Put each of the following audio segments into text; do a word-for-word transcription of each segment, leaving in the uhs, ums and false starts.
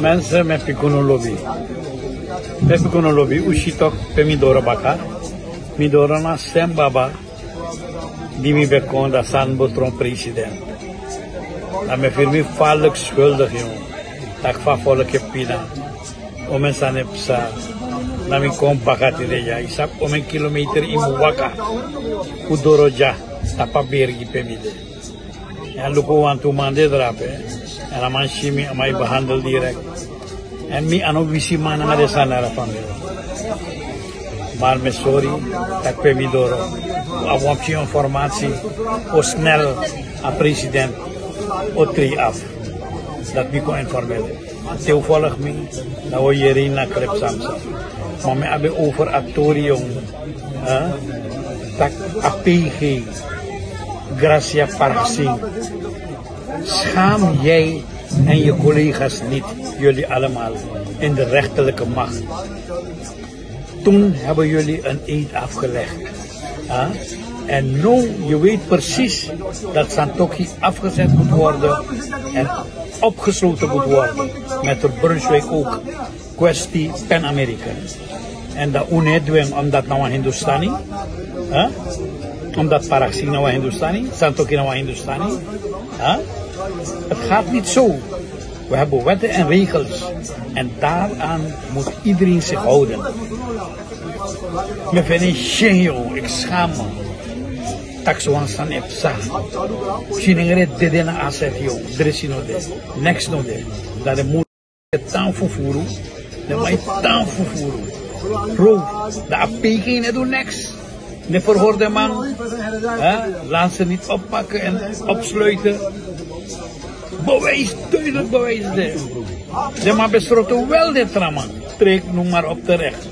Mensen, mi e piki unu lobi. Mi e piki unu lobi, un si tok pe mi doro baka. Mi doro na sen baba di mi ben kon, dan San Botron president. Dan mi e firi mi falek skuldig, yong. Tak' fa a folku e pina. Omeni sani e psa. Dan mi kon baka tide dya. Yu sabi omeni kilometer yu mu waka fu doro dya, tapu a bergi pe mi de. Èn luku, wantu man de drape. Èn a man si mi, a man e behandel direkt. Èn mi a no wisiman nanga den sani, na famiri. Ma mi e sori tak' pe mi doro, a wan pikin informatie, o snel a president o trei af. Dati mi kon informeri. Te un folg mi, dan un o yere ini a klep san mi sa. Ma mi abi over a tori, yong. Hè? Tak' a P G, Gracia Parksing. Schaam jij en je collega's niet, jullie allemaal in de rechterlijke macht. Toen hebben jullie een eed afgelegd. Hè? En nu, je weet precies dat Santokhi afgezet moet worden en opgesloten moet worden. Met Brunswijk ook. Kwestie Pan American. Èn dan un no e du en, omdat na wan Hindustani. Hè? Omdat Parksing na wan Hindustani, Santokhi na wan Hindustani. Hè? Het gaat niet zo. We hebben wetten en regels. En daaraan moet iedereen zich houden. Mi feni shen, yong, ik schaam mi. Tak' so wan sani e psa. Sinengre dede na a set, yong. Dresi no de. Neks no de. Dan den mu tan fufuru. Den man e tan fufuru. Bro, dan a P G no e du neks. No e verhoor den man. Hè? Laat ze niet oppakken en opsluiten. Bewijs, duidelijk bewijs de. Den man ben sroto wel den tra man. Trek, noem maar op, terecht.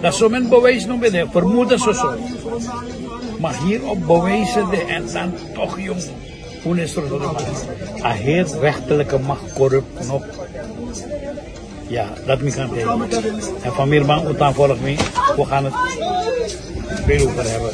Dan someni bewijs no ben de, vermoeden soso. Maar hier op bewijzen de en dan toch, yong. Un no e sroto den man. A heri rechterlijke macht corrupt nog. Ja, dat mi kan tegen. En famiri, man, un tan folg mi. We gaan het veel over hebben.